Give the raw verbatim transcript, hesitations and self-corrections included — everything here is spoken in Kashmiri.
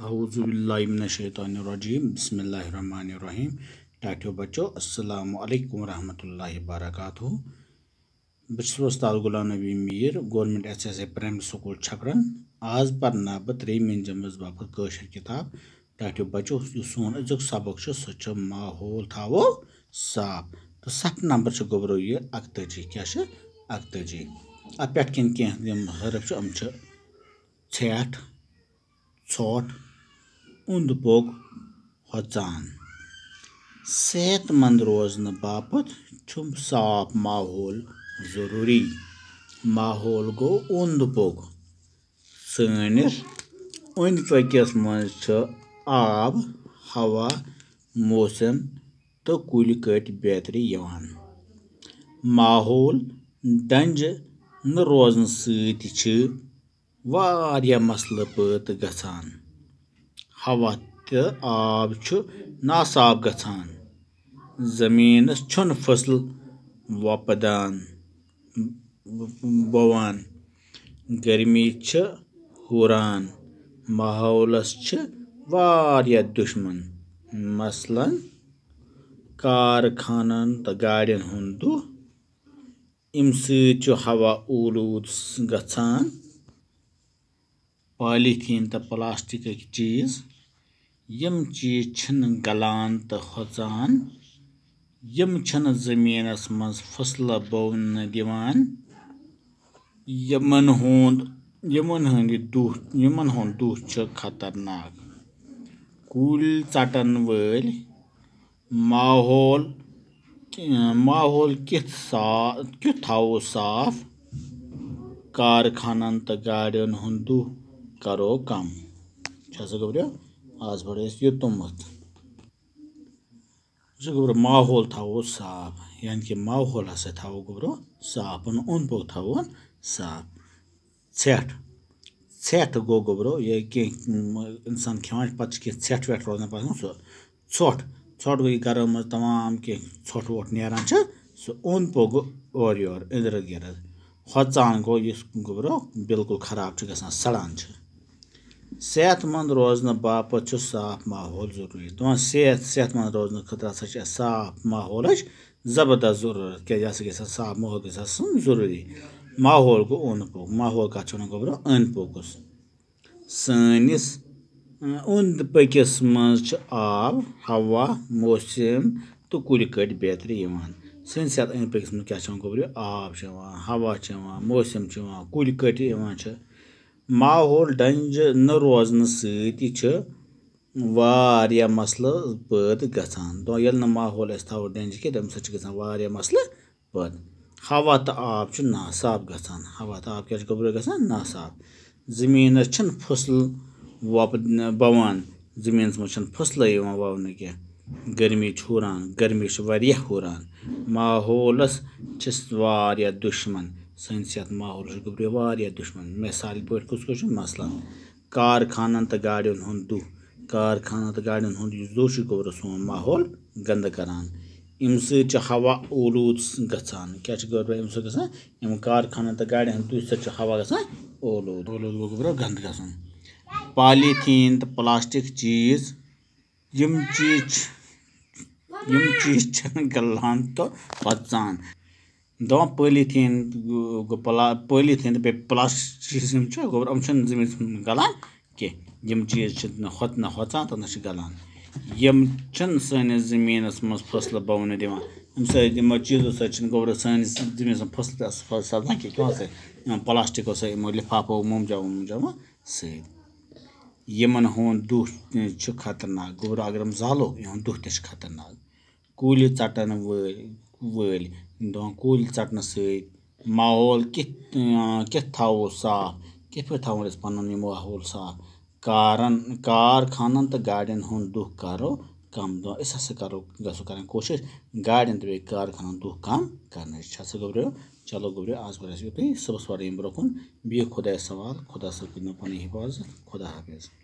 اعوذ باللہ من الشیطان الرجیم، بسم اللہ الرحمن الرحیم۔ ٹاٹھیو بچو، السلام علیکم ورحمۃ اللہ وبرکاتہ۔ بہٕ چھُس وۄستاد Ghulam Nabi Mir, government S S A primary school Chhapran. آز پرناو بہٕ ترٛیٚیِمہِ جمٲژ باپتھ کٲشِر کِتاب۔ ٹاٹھیو بچو، یُس سون أزیُک سبق چھُ، سُہ چھُ ماحول تھاوو صاف۔ تہٕ صفہٕ نمبر چھُ گوٚبرو یہِ اَکتٲجی۔ کیٛاہ چھُ؟ اَکتٲجی۔ اَتھ پٮ۪ٹھ کِنۍ کینٛہہ یِم حرف چھِ، یِم چھِ ژھٮ۪ٹھ، ژھۄٹھ، اوٚنٛد پوٚک، ہۄژان۔ صحت مند روزنہٕ باپتھ چھُ صاف ماحول ضروٗری۔ ماحول گوٚو اوٚنٛد پوٚک۔ سٲنِس أنٛدۍ پٔکِس منٛز چھُ آب، ہوا، موسم تہٕ کُلۍ کٔٹۍ بیترِ یِوان۔ ماحول ڈنجہِ نہٕ روزنہٕ سۭتۍ چھِ واریاہ مسلہٕ پٲدٕ گژھان۔ ہوا تہٕ آب چھُ ناصاف گژھان۔ زٔمیٖنَس چھُنہٕ فصل وۄپدان، بوان۔ گرمی چھِ ہُران۔ ماحولَس چھِ واریاہ دُشمَن، مثلاً کارخانن تہٕ گاڑٮ۪ن ہُنٛد دُہ۔ اَمہِ سۭتۍ چھُ ہوا اولوٗد گژھان۔ پالیٖتھیٖن تہٕ پلاسٹکٕکۍ چیٖز، یِم چیٖز چھِنہٕ گلان تہٕ ہۄژان۔ یِم چھِنہٕ زٔمیٖنَس منٛز فصلہٕ بوونہٕ دِوان۔ یِمن ہُنٛد، یِمن ہٕنٛدِ دُہ، یِمن ہُنٛد دُہ چھُ خطرناک۔ کُلۍ ژَٹن وٲلۍ، ماحول، ماحول کِتھ صا-، کِیُتھ تھاوو صاف؟ کارخانن تہٕ گاڑٮ۪ن ہُنٛد دُہ کرو کم۔ چھا سا گوٚبرو؟ آز پرو أسۍ یوٚتامَتھ۔ سُہ گوٚبرو ماحول تھاوو صاف، یعنی کہِ ماحول ہسا تھاوو گوٚبرو صاف، پنُن اوٚنٛد پوٚک تھاوون صاف۔ ژھٮ۪ٹھ، ژھٮ۪ٹھ گوٚو گوٚبرو، یہِ کینٛہہ، م، اِنسان کھٮ۪وان چھُ، پتہٕ چھُ کینٛہہ ژھٮ۪ٹھ وٮ۪ٹھ روزان پتہٕ سُہ۔ ژھۄٹھ، ژھۄٹھ گوٚو یہِ گرو منٛز تمام کینٛہہ ژھۄٹھ وۄٹھ نیران چھُ، سُہ اوٚنٛد پوٚک گوٚو اورٕ یورٕ، أنٛدرٕ گِرٕ۔ ہۄژان گوٚو یُس گوٚبرو بالکل خراب چھُ گژھان، سڑان چھُ۔ صحت مند روزنہٕ باپتھ چھُ صاف ماحول ضروٗری۔ دَپان صحت، صحت مند روزنہٕ خٲطرٕ ہسا چھِ اَسہِ صاف ماحولٕچ زبردست ضروٗرت۔ کیٛازِ یہِ ہسا گژھِ اَسہِ صاف ماحول گژھِ آسُن ضروٗری۔ ماحول گوٚو اوٚنٛد پوٚک۔ ماحول کَتھ چھِ وَنان گوٚبرو؟ أنٛدۍ پوٚکُس۔ سٲنِس، اۭں، اوٚنٛد پٔکِس منٛز چھِ آب، ہوا، موسم تہٕ کُلۍ کٔٹۍ بیترِ یِوان۔ سٲنِس یَتھ أنٛدۍ پٔکِس منٛز کیٛاہ چھِ یِوان گوٚبرو؟ آب چھِ یِوان، ہوا چھِ یِوان، موسم چھِ یِوان، کُلۍ کٔٹۍ یِوان چھِ۔ ماحول ڈنجہِ نہٕ روزنہٕ سۭتۍ چھِ واریاہ مسلہٕ پٲدٕ گژھان۔ دو-، ییٚلہِ نہٕ ماحول أسۍ تھاوو ڈنجہِ کینٛہہ، تَمہِ سۭتۍ چھِ گژھان واریاہ مسلہٕ پٲدٕ۔ ہوا تہٕ آب چھُ ناصاف گژھان۔ ہوا تہٕ آب کیٛاہ چھُ گوٚبرو گژھان؟ ناصاف۔ زٔمیٖنَس چھِنہٕ فصل وۄپد-، بَوان۔ زٔمیٖنَس منٛز چھِنہٕ فصلٕے یِوان وَونہٕ کینٛہہ۔ گرمی چھُ ہُران، گرمی چھِ واریاہ ہُران۔ ماحولَس چھِ واریاہ دُشمَن۔ سٲنِس یَتھ ماحولَس چھِ گوٚبرو واریاہ دُشمَن۔ مثال پٲٹھۍ کُس کُس چھُ؟ مثلاً کارخانن تہٕ گاڑٮ۪ن ہُنٛد دُہ۔ کارخانن تہٕ گاڑٮ۪ن ہُنٛد یُس دُہ چھُ، گوٚبرو سون ماحول گنٛدٕ کران۔ اَمہِ سۭتۍ چھُ ہوا اولوٗد گژھان۔ کیٛاہ چھُ گوٚبرو اَمہِ سۭتۍ گژھان؟ یِم کارخانن تہٕ گاڑٮ۪ن ہُنٛد دُہ سۭتۍ چھُ ہوا گژھان اولوٗد۔ اولوٗد گوٚو گوٚبرو گنٛدٕ گژھُن۔ پالیٖتھیٖن تہٕ پلاسٹک چیٖز، یِم چیٖز چھِ، یِم چیٖز چھِنہٕ گلان تہٕ ہۄژان۔ دَپان پٲلیٖتھیٖن گوٚو پلا-، پٲلیٖتھیٖن تہٕ بیٚیہِ پلاسٹک چیٖز یِم چھِ، گوٚبرو، یِم چھِنہٕ زٔمیٖنَس منٛز گلان کینٛہہ۔ یِم چیٖز چھِ نہ ہۄت-، نہ ہۄژان تہٕ نہ چھِ گلان۔ یِم چھِنہٕ سٲنِس زٔمیٖنَس منٛز فصلہٕ بَونہٕ دِوان۔ اَمہِ سۭتۍ، یِمو چیٖزو سۭتۍ چھِنہٕ گوٚبرو سٲنِس زٔمیٖنَس منٛز فصلہٕ تہِ اَصٕل پٲٹھۍ سَپدان کینٛہہ۔ کیٛاہ سۭتۍ؟ یِمو پلاسٹکو سۭتۍ، یِمو لِفافو، مومجامو، مومجامو سۭتۍ۔ یِمَن ہُنٛد دُہ چھُ خطرناک۔ گوٚبرو، اگر یِم زالو، یِہُنٛد دُہ تہِ چھُ خطرناک۔ کُلۍ ژَٹَن وٲلۍ، وٲلۍ۔ دَپان کُلۍ ژَٹنہٕ سۭتۍ ماحول کِتھ، اۭں، کِتھ تھاوو صاف؟ کِتھ پٲٹھۍ تھاوون أسۍ پَنُن یہِ ماحول صاف؟ کارَن، کارخانَن تہٕ گاڑٮ۪ن ہُنٛد دُہ کَرو کَم۔ دَپان أسۍ ہسا کَرو، گژھو کَرٕنۍ کوٗشِش گاڑٮ۪ن تہٕ بیٚیہِ کارخانَن دُہ کَم کَرنٕچ۔ چھا سا گوٚبرو؟ چلو گوٚبرو، آز کَرو أسۍ یُتُے۔ صُبحَس وَرٲے یِم برٛونٛہہ کُن۔ بِہِو خۄدایَس حوال۔ خۄدا صٲب کٔرِنو پَنٕنۍ حِفاظت۔ خۄدا حافظ۔